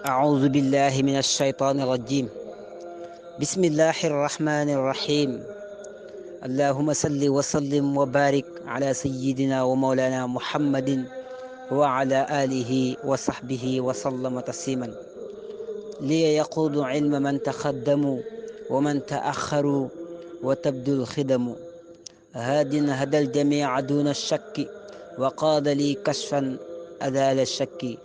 أعوذ بالله من الشيطان الرجيم. بسم الله الرحمن الرحيم. اللهم صل وسلم وبارك على سيدنا ومولانا محمد وعلى آله وصحبه وسلم تسليما. لي يقود علم من تقدموا ومن تأخروا وتبدو الخدم. هاد هدى الجميع دون الشك وقاد لي كشفا أذال الشك.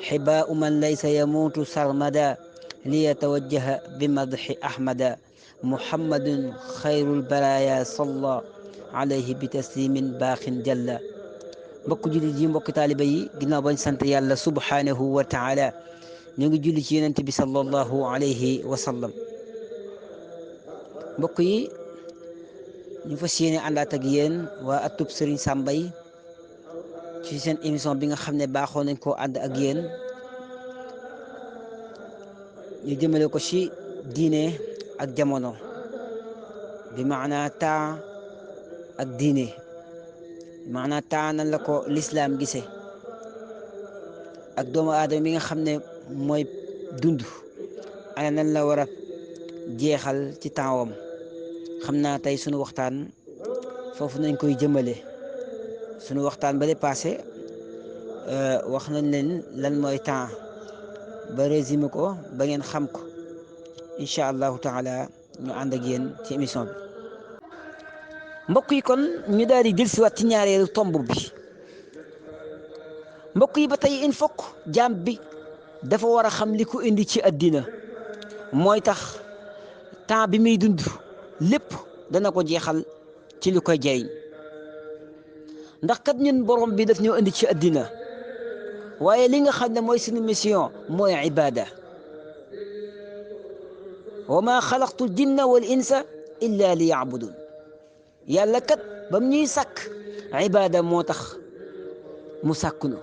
حباء من ليس يموت سرمدا ليتوجه بمدح أحمد. محمد خير البرايا صلى عليه بتسليم باق جل. mbokk jullit yi mbokk taaliba yi ginnaaw bañ sant yàlla subhanahu wa taala ñu ngi julli ci yonent bi sallallahu alayhi wa sallam. mbokk yi ñu fas yéene àndaat ak yéen waa atub Serigne Sam Mbaye ci seen émission bi nga xam ne baaxoo nañ koo ànd ak yéen ñu jëmale ko ci diine ak jamono bi maanaa temps ak diine maanaa temps nan la ko lislaam gisee ak doomu aadama bi nga xam ne mooy dund ana nan la war a jeexal ci tempsam. xam naa tey sunu waxtaan foofu nañ koy jëmale. sunu waxtaan ba le passé wax nañ leen lan mooy temps ba résumé ko ba ngeen xam ko. incha allahu taala ñu ànd ak yéen ci émission bi. mbokk yi kon ñu daal di dellusiwaat ci ñaareelu tomb bi. mbokk yi ba tey il faut jaam bi dafa war a xam li ko indi ci àddina mooy tax temps bi muy dund lépp dana ko jeexal ci li koy jariñ. ndax kat ñun borom bi daf ñoo indi ci àddina waaye li nga xam ne mooy suñu mission mooy ibada. wa ma xalaqtu jinna wal insa illa li yaabudun. yàlla kat bam ñuy sàkk ibada moo tax mu sàkkunu.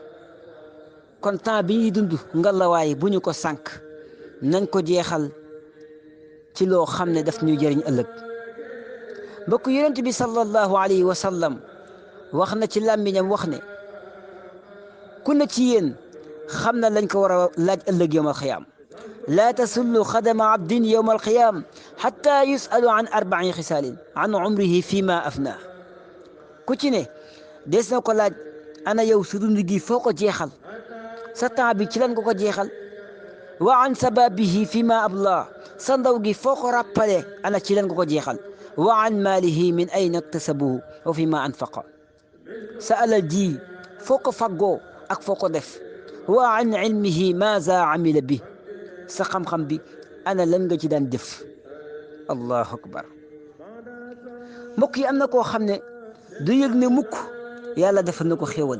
kon temps bi ñuy dund ngalawaay bu ñu ko sànk nañ ko jeexal ci loo xam ne daf ñuy jëriñ ëllëg. mbokk yonent bi sallallahu alayhi wa sallam wax na ci làmmiñam wax ne ku ne ci yéen xam na lañ ko war a laaj ëllëg yawmal xiyaam. laa tasullu xadama abdin yawmal xiyaam xatta yusalu an arbain xisaalin an umrihi fi ma afna. ku ci ne des na ko laaj ana yow su dund gi foo ko jeexal, sa temps bi ci lan nga ko jeexal. wa an sababihi fi ma abla, sa ndaw gi foo ko rappale ana ci lan nga ko jeexal. wa an maalihi min ayna iktasabuhu wa fi ma anfaqa, sa alal ji foo ko faggoo ak foo ko def. wa an ilmihi maaza amila bi, sa xam-xam bi ana lan nga ci daan def. allahu akbar. mbokk yi am na koo xam ne du yëg ne mukk yàlla defal na ko xéewal.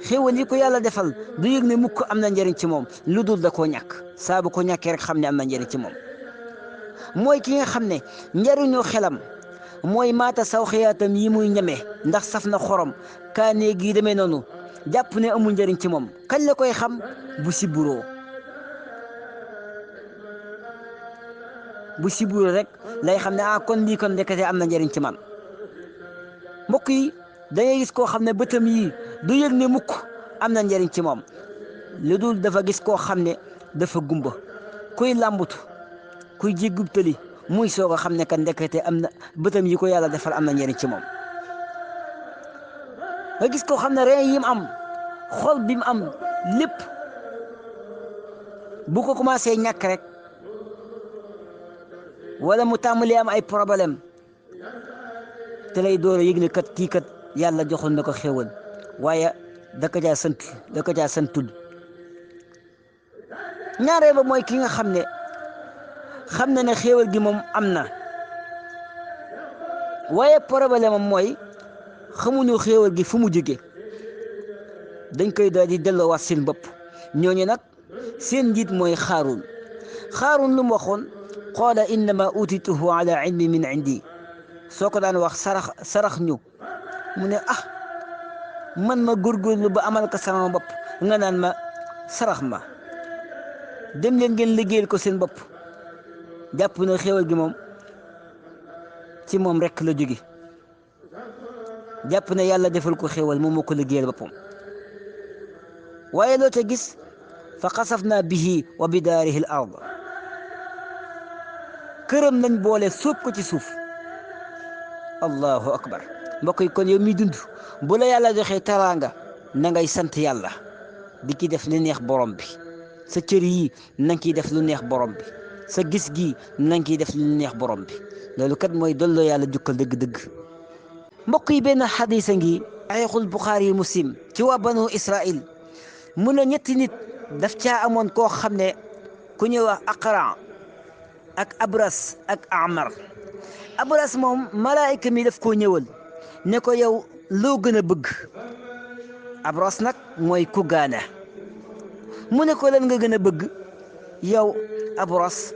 xéewal yi ko yàlla defal du yëg ne mukk am na njëriñ ci moom lu dul da koo ñàkk. saa bu ko ñàkkee rek xam ne am na njëriñ ci moom. mooy ki nga xam ne njëriñoo xelam mooy maata saw xiyaatam yi muy ñeme ndax saf na xorom kaane gi demee noonu jàpp ne amul njëriñ ci moom. kañ la koy xam? bu siburoo. bu siburoo rek lay xam ne kon lii kon ndekete am na njëriñ ci man. mbokk yi da ngay gis koo xam ne bëtam yi du yëg ne mukk am na njëriñ ci moom lu dul dafa gis koo xam ne dafa gumba kuy làmbutu kuy jéggub tëli muy soog a xam ne ka ndekete am na bëtam yi ko yàlla defal am na njëriñ ci moom. nga gis koo xam ne reen yi mu am xol bi mu am lépp bu ko commencé ñàkk rek wala mu tàmbalee am ay problème te lay door a yëg ne kat kii kat yàlla joxoon na ko xéewal waaye da ko caa santul. ñaareel ba mooy ki nga xam ne xam na ne xéewal gi moom am na waaye problème am mooy xamuñu xéewal gi fu mu jóge. dañ koy daal di delloowaat seen bopp. ñooñu nag seen njiit mooy xaaruun lu mu waxoon qaala innama utituhu ala ilmi min indi. soo ko daan wax sarax ñu mu ne man ma góorgóorlu ba amal ko sama bopp nga naan ma sarax ma. dem leen ngeen liggéeyal ko seen bopp. jàpp na xéewal gi moom ci moom rek la jóge. jàpp ne yàlla defal ko xéewal moom moo ko liggéeyal boppam. waaye loo ca gis fa xasafna bihi wa bidaarihi al ard këram lañ boole sóob ko ci suuf. allahu akbar. mbokk yi kon yow mi dund bu la yàlla joxee taraanga na ngay sant yàlla di ki def lu neex borom bi. sa cër yi na nga kiy def lu neex borom bi. sa gis gi na nga kiy def lu neex borom bi. loolu kat mooy dolloo yàlla jukkal dëgg-dëgg. mbokk yi benn xadisa ngi ayxul buxaari muslim ci waa banu israil mu ne ñetti nit daf caa amoon koo xam ne ku ñuy wax aqra ak abras ak amar. abras moom malaayika mi daf koo ñëwal ne ko yow loo gën a bëgg. abras nag mooy ku gaana. mu ne ko lan nga gën a bëgg yow abras.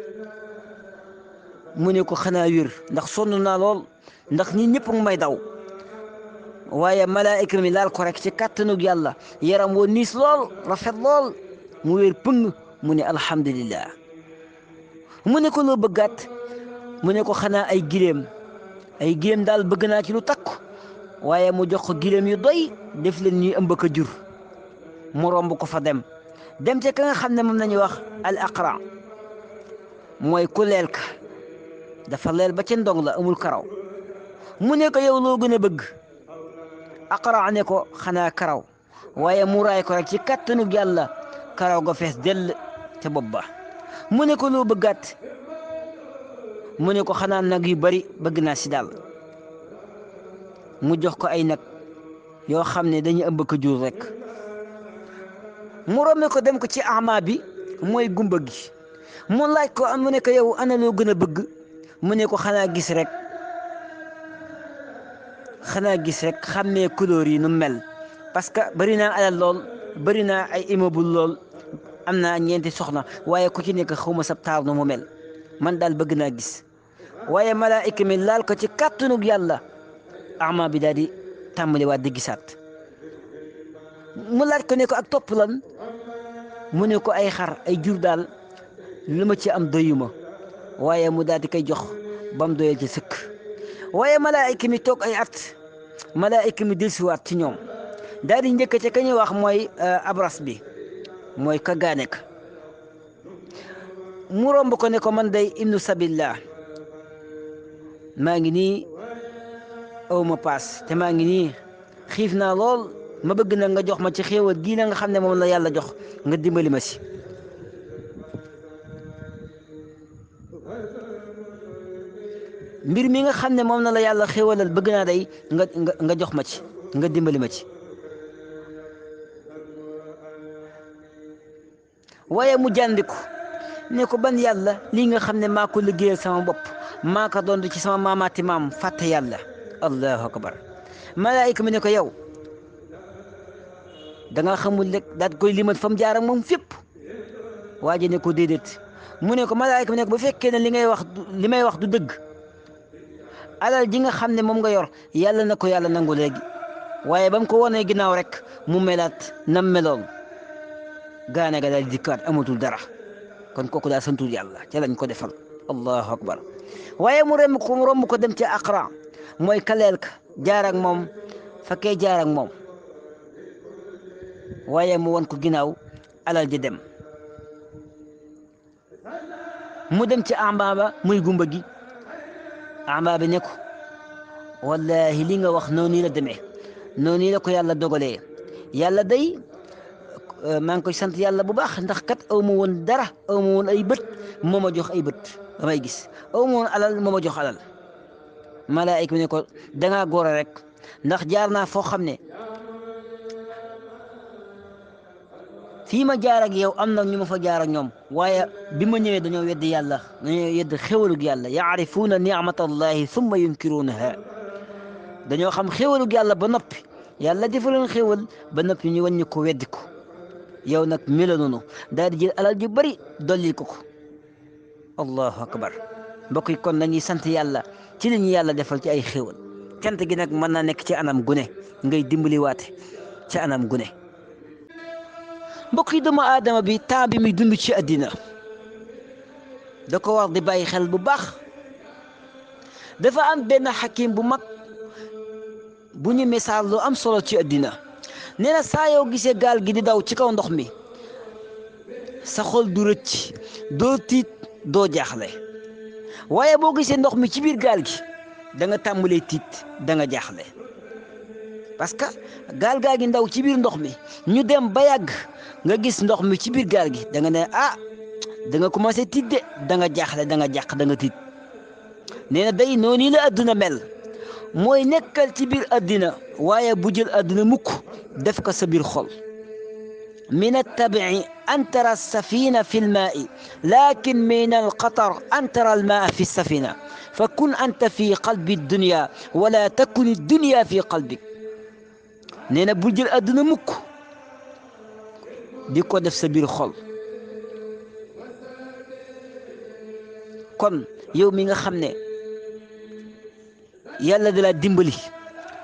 mu ne ko xanaa wér ndax sonn naa lool ndax ñi ñëpp ngi may daw. waaye malaayika mi laal ko rek ci kàttanug yàlla yaram woo niis lool rafet lool mu wér pëng mu ne alhamdulillah. mu ne ko loo bëggaat mu ne ko xanaa ay gileem daal bëgg naa ci lu takku. waaye mu jox ko gileem yu doy def leen ñuy ëmb ko jur. mu romb ko fa dem ca ka nga xam ne moom nañu wax al aqra mooy ku leel ka dafa leel ba ca ndong la amul karaw. mu ne ko yow loo gën a bëgg. aqra ne ko xanaa karaw. waaye mu raay ko rek ci kàttanug yàlla karaw ga fees dell ca bopp ba. mu ne ko loo bëggaat mu ne ko xanaa nag yu bari bëgg naa si daal. mu jox ko ay nag yoo xam ne dañuy ëmb ko jur rek. mu rombe ko dem ko ci ama bi mooy gumba gi. mu laaj ko mu ne ko yow ana loo gën a bëgg mu ne ko xanaa gis rek xàmmee couleur yi nu mel parce que bari naa alal lool bari naa ay immeuble lool am naa ñeenti soxna waaye ku ci nekk xawma sab taar nu mu mel man daal bëgg naa gis. waaye malaayika mi laal ko ci kàttanug yàlla ama bi daal di tàmbali waat di gisaat. mu laaj ko ne ko ak topp lan mu ne ko ay xar ay jur daal lu ma ci am doyuma. waaye mu daal di koy jox ba mu doyal ci sëkk. waaye malaayika mi toog ay at malaayika mi dellusiwaat ci ñoom daal di njëkk ca ka ñuy wax mooy abras bi mooy ka gaane ka. mu romb ko ne ko man day ibnu sabillah maa ngi nii aw ma paas te maa ngi nii xiif naa lool ma bëgg na nga jox ma ci xéewal gii na nga xam ne moom la yàlla jox nga dimbali ma si. mbir mi nga xam ne moom na la yàlla xéewalal bëgg naa day nga jox ma ci nga dimbali ma ci. waaye mu jàndiku ne ko ban yàlla lii nga xam ne maa ko liggéeyal sama bopp maa ko doon ci sama maamaati maam fàtte yàlla. allahu akbar. malaayika mi ne ko yow da nga xamul rek daal koy limal fa mu jaar ak moom fépp. waa ji ne ko déedéet. mu ne ko malaayika mi ne ko bu fekkee ne li may wax du dëgg alal ji nga xam ne moom nga yor yàlla na ko yàlla nangu léegi. waaye ba mu ko wonee ginnaaw rek mu melaat nam meloon gaane ga daal di dikkaat amatul dara. kon kooku daal santul yàlla ca lañ ko defal. allahu akbar. waaye mu romb ko dem ci aqra mooy kaleel ka jaar ak moom fakkee jaar ak moom. waaye mu won ko ginnaaw alal ji dem. mu dem ci amba ba muy gumba gi. amba bi ne ko wallahi li nga wax noonu la demee noonu la ko yàlla dogalee. yàlla day maa ngi koy sant yàlla bu baax ndax kat aw ma woon dara aw ma woon ay bët moo ma jox ay bët damay gis aw ma woon alal moo ma jox alal. malaayika bi ne ko dangaa góor rek ndax jaar naa foo xam ne fii ma jaar ak yow am na ñu ma fa jaar ak ñoom waaye bi ma ñëwee dañoo weddi yàlla dañoo weddi xéwalug yàlla yaarifuuna nicmatallahi summa yunkiruunaha dañoo xam xéwalug yàlla ba noppi yàlla defaloon xéwal ba noppi ñu wàññi ko weddi ko. yow nag melo noonu daal di jël alal ju bari dolli ko ko. allahu akbar. mbokk yi kon nañuy sant yàlla ci li ñu yàlla defal ci ay xéwal. cant gi nag mën naa nekk ci anam gune ngay dimbali waate ci anam gune. mbokk yi doomu aadama bi temps bi muy dund ci àddina da ko war di bàyyi xel bu baax. dafa am benn xakim bu mag bu ñu misaal lu am solo ci àddina nee na saa yoo gisee gaal gi di daw ci kaw ndox mi sa xol du rëcc doo tiit doo jaaxle waaye boo gisee ndox mi ci biir gaal gi da nga tàmbalee tiit da nga jaaxle parce que gaal gaa gi ndaw ci biir ndox mi ñu dem ba yàgg nga gis ndox mi ci biir gaal gi da nga ne da nga commencé tiit de da nga jaaxle da nga jàq da nga tiit nee na day noonu la adduna mel mooy nekkal ci biir addina waaye bu jël adduna mukk def ko sa biir xol من الطبيعي أن ترى السفينة في الماء لكن من الخطر أن ترى الماء في السفينة فكن أنت في قلب الدنيا ولا تكن الدنيا في قلبك نينا بوجل أدنى مك ديكو دف سبيل خول كون يوم ميغا خامني يالا دلا ديمبلي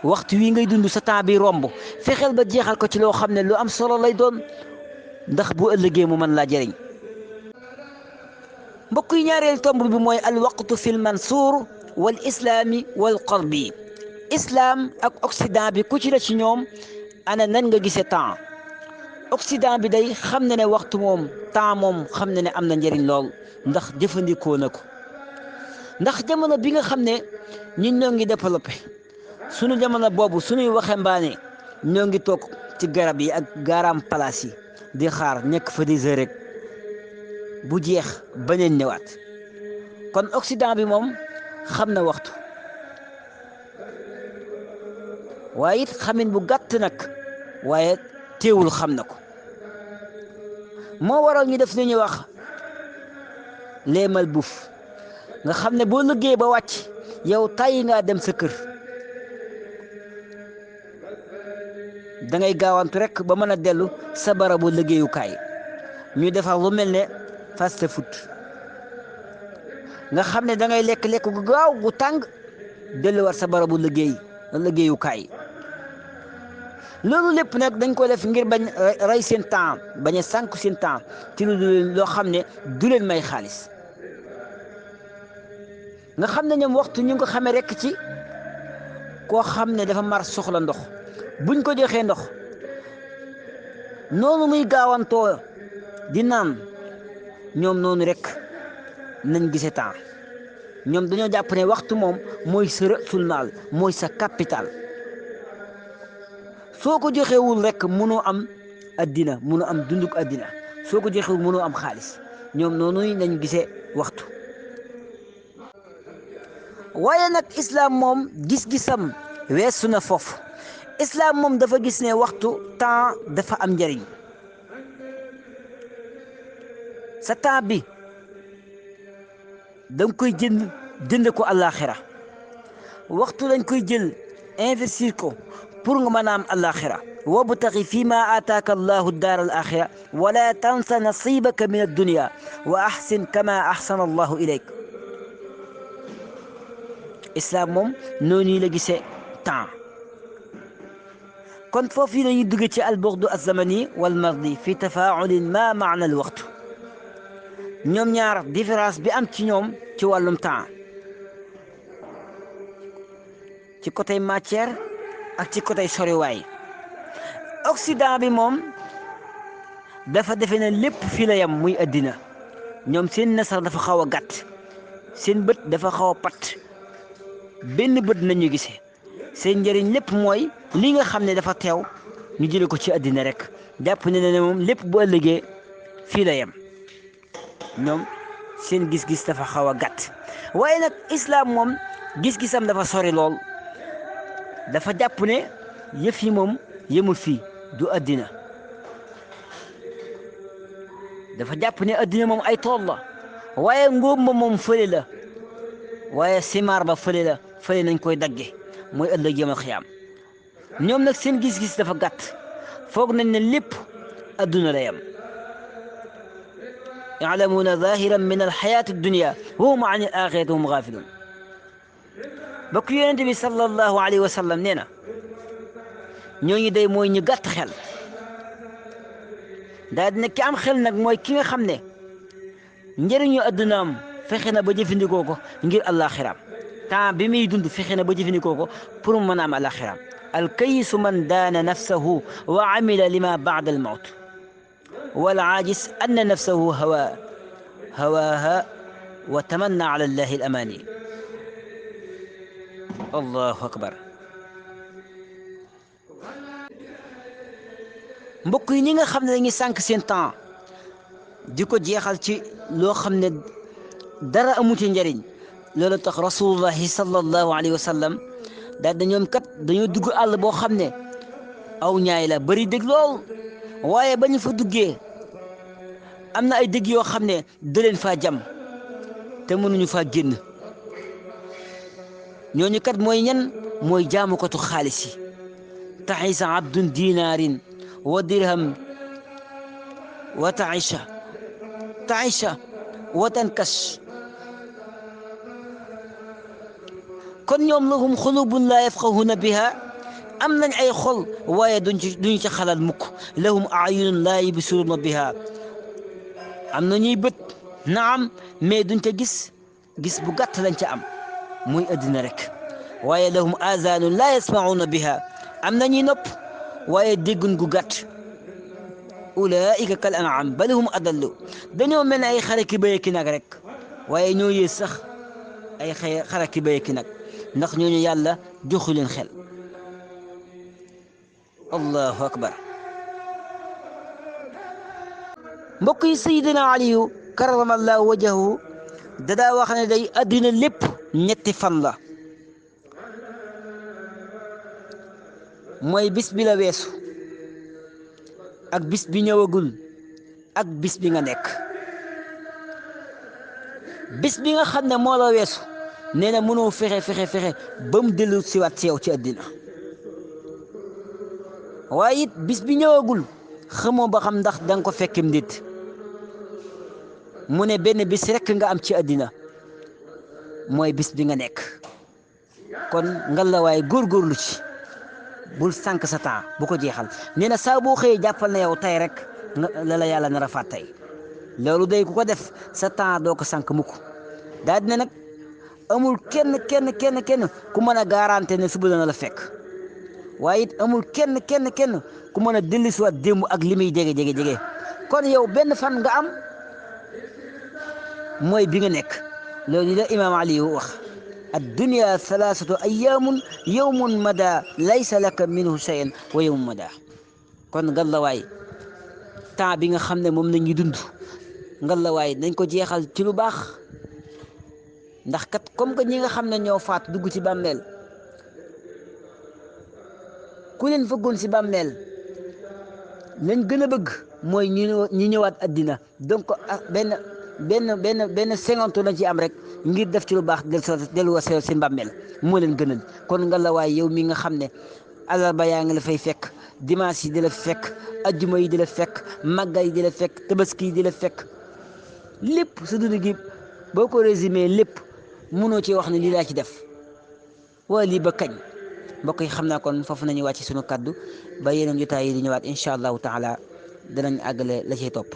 waxtu wi ngay dund sa temps bi romb fexeel ba jeexal ko ci loo xam ne lu am solo lay doon ndax bu ëllëgee mu mën laa jëriñ mbokk yi ñaareel tomb bi mooy al waqtu fil mansuur wal islaami wal qarbi islam ak occident bi ku ci la ci ñoom ana nan nga gisee temps occident bi day xam na ne waxtu moom temps moom xam na ne am na njëriñ lool ndax jëfandikoo na ko ndax jamono bi nga xam ne ñun ñoo ngi développé sunu jamono boobu sunuy waxambaane ñoo ngi toog ci garab yi ak gaaraam palaas yi di xaar nekk fa des heures rek bu jeex beneen ñëwaat kon occident bi moom xam na waxtu waaye it xamin bu gàtt nag waaye teewul xam na ko moo waral ñu def li ñuy wax leemal buuf nga xam ne boo liggéey ba wàcc yow tàyyi ngaa dem sa kër da ngay gaawantu rek ba mën a dellu sa barabu liggéeyukaay ñu defar lu mel ne fast food nga xam ne da ngay lekk gu gaaw gu tàng delluwaat sa barabu liggéeyukaay loolu lépp nag dañ ko def ngir bañ rey seen temps bañ a sànku seen temps ci loo xam ne du leen may xaalis nga xam ne ñoom waxtu ñu ngi ko xamee rek ci koo xam ne dafa mar soxla ndox buñ ko joxee ndox noonu muy gaawantoo di naan ñoom noonu rek nañ gisee temps ñoom dañoo jàpp ne waxtu moom mooy sa rësul maal mooy sa capital soo ko joxewul rek mënoo am addina mënoo am dunduk addina soo ko joxewul mënoo am xaalis ñoom noonu nañ gisee waxtu waaye nag islam moom gis-gisam weesu na foofu islam moom dafa gis ne waxtu temps dafa am njëriñ sa temps bi danga koy jënd ko àllaaxira waxtu dañ koy jël investir ko pour nga mën a am àllaaxira wabtaxi fi ma aataaka allahu daar al axira wala tansa nasibaka min addunia wa axsin kama axsana allahu ilayk islam moom noonu la gisee temps kon foofu yi lañuy dugg ci albuxdu alzamani walmardi fi tafaaulin ma maana al waxtu ñoom ñaar différence bi am ci ñoom ci wàllum temps ci côté matière ak ci côté soriwaay occident bi moom dafa defe ne lépp fii la yam muy addina ñoom seen nasar dafa xaw a gàtt seen bët dafa xaw a pat benn bët nañu gisee seen njëriñ lépp mooy li nga xam ne dafa teew ñu jële ko ci addina rek jàpp ne ne moom lépp bu ëllëgee fii la yem ñoom seen gis-gis dafa xaw a gàtt waaye nag islam moom gis-gisam dafa sori lool dafa jàpp ne yëf yi moom yemul fii du addina dafa jàpp ne addina moom ay tool la waaye ngóob ma moom fële la waaye simaar ba fële nañ koy dagge mooy ëllëg yawmal xiyaam ñoom nag seen gis-gis dafa gàtt foog nañ ne lépp adduna la yem ya'lamuuna zaahiran min alxayaati dunya wa hum an al-aaxirati hum gaafiluun bokk yonent bi sallallahu alayhi wa sallam nee na ñooñu day mooy ñu gàtt xel daal dina ki am xel nag mooy ki nga xam ne njëriñu addunaam fexe na ba jëfandikoo ko ngir àllaaxiraam temps bi muy dund fexe na ba jëfandikoo ko pour mu mën a am àllaaxiraam alkayisu man daana nafsahu wa amila lima baada al mawt والعاجز أن نفسه هواها وتمنى على الله الأماني. الله أكبر. mbokk yi ñi nga xam ne dañuy sànq seen temps di ko jeexal ci loo xam ne dara amu ci njëriñ, loolu tax rasulullahi sallallahu alayhi wa sallam daal da ñoom kat dañoo dugg àll boo xam ne aw ñaay la bëri dëgg lool, waaye ba ñu fa duggee am na ay dëgg yoo xam ne da leen faa jam te mënuñu faa génn. ñooñu kat mooy ñan? mooy jaamukatu xaalis yi. taxisa abdun dinaarin wa dirham wa taisha wa tankas. kon ñoom lahum xulubun laa yafqahuna biha, am nañ ay xol waaye duñu ci xalaat mukk. lahum ayunun laa yubsiruna biha, am na ñuy bët naam mais duñ ca gis bu gàtt lañ ca am muy addina rek. waaye lahum azanun laa yasmauna biha, am na ñuy nopp waaye déggun gu gàtt. ulaika kal an'am bal hum adallu, dañoo mel ne ay xare ki béye ki nag rek, waaye ñoo yées sax ay xare ki béye ki nag, ndax ñooñu yàlla joxu leen xel. allahu akbar. mbokk yi sayidina aliyu karamallahu wajahu dadaa wax ne day addina lépp ñetti fan la, mooy bis bi la weesu ak bis bi ñëwagul ak bis bi nga nekk. bis bi nga xam ne moo la weesu nee na mënoo fexe ba mu dellu siwaat ci yow ci addina, waaye it bis bi ñëwagul xamoo ba xam ndax danga ko fekkim ndit. mu ne benn bis rek nga am ci addina mooy bis bi nga nekk. kon ngallaawaay góorgóorlu ci, bul sànq sa temps bu ko jeexal. nee na saa boo xëyee jàppal na yow tey rek la yàlla nar a faat tey. loolu day ku ko def sa temps doo ko sànq mukk. daal dina nag amul kenn ku mën a garanté ne suba dana la fekk, waaye it amul kenn ku mën a dellusiwaat démb ak li muy jege. kon yow benn fan nga am mooy bi nga nekk. loolu la imaam Aliyu wax addunya thalathatu ayyamun yawmun mada laysa laka minhu shay'un wa yawmun mada. kon ngallaawaay temps bi nga xam ne moom nañuy dund ngallaawaay nañ ko jeexal ci lu baax, ndax kat comme que ñi nga xam ne ñoo faat dugg ci bàmmeel ku leen fëggoon ci bàmmeel lañ gën a bëgg mooy ñu ñëwaat addina. donc benn cinquante lañ ci am rek ngir def ci lu baax delluwaat seen bàmmeel moo leen gënal. kon nga la waay yow mi nga xam ne alarba yaa ngi la fay fekk, dimanche yi di la fekk, ajjuma yi di la fekk, màggal yi di la fekk, tabaski yi di la fekk, lépp sa dund gi boo ko résumé lépp mënoo ci wax ne lii laa ci def waa lii ba kañ. mbokk yi xam naa kon foofu nañu wàcc sunu kaddu ba yeneen jotaay yi di ñëwaat incha allahu taala danañ àggale la cay topp.